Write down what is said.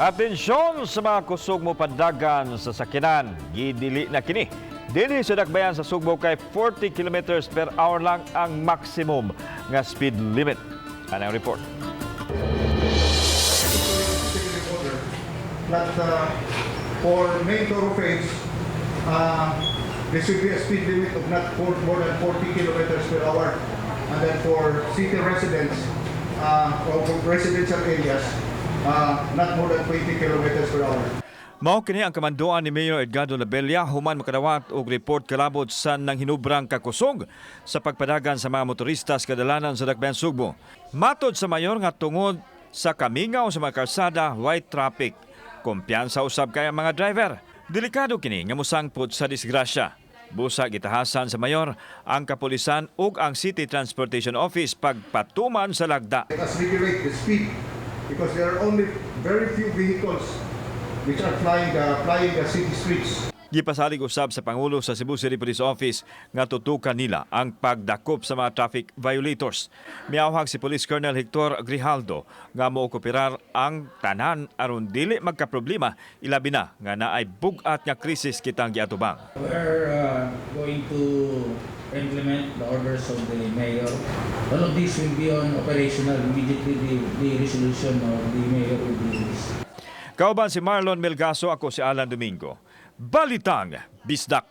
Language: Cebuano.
Atensyon sa mga kusog mo padagan sa sakyanan, gidili na kini. Dili sa dakbayan sa Sugbo kay 40 kilometers per hour lang ang maximum nga speed limit. Ano ang report? Executive order that for main thoroughfares, there should be a speed limit of not more than 40 kilometers per hour. And then for city residents, or for residential areas, not more than 20 kilometers per hour. Mao kini ang kamanduan ni Mayor Edgardo Labella human makadawat og report kalabot sa nanghinubrang kakusog sa pagpadagan sa mga motorista sa kadalanan sa Dakbayan Sugbo. Matod sa mayor nga tungod sa kamingaw sa mga kalsada, way traffic. Kumpiyansa usab kay ang mga driver. Delikado kini nga mosangpot sa disgrasya. Busa gitahasan sa mayor ang kapulisan ug ang City Transportation Office pagpatuman sa lagda. Let us regulate the speed because there are only very few vehicles which are plying the city streets. Gipasalig usab sa Pangulo sa Cebu City Police Office nga tutukan nila ang pagdakop sa mga traffic violators. Miawhag si Police Colonel Hector Grijaldo nga mookoperar ang tanan aron dili magkaproblema, ilabi na nga naay bug-at nga krisis kitang giatubang. We are going to implement the orders of the mayor. All of these will be on operational immediately the resolution of the mayor will be released. Kauban si Marlon Melgaso, ako si Alan Domingo. Balitang Bisdak.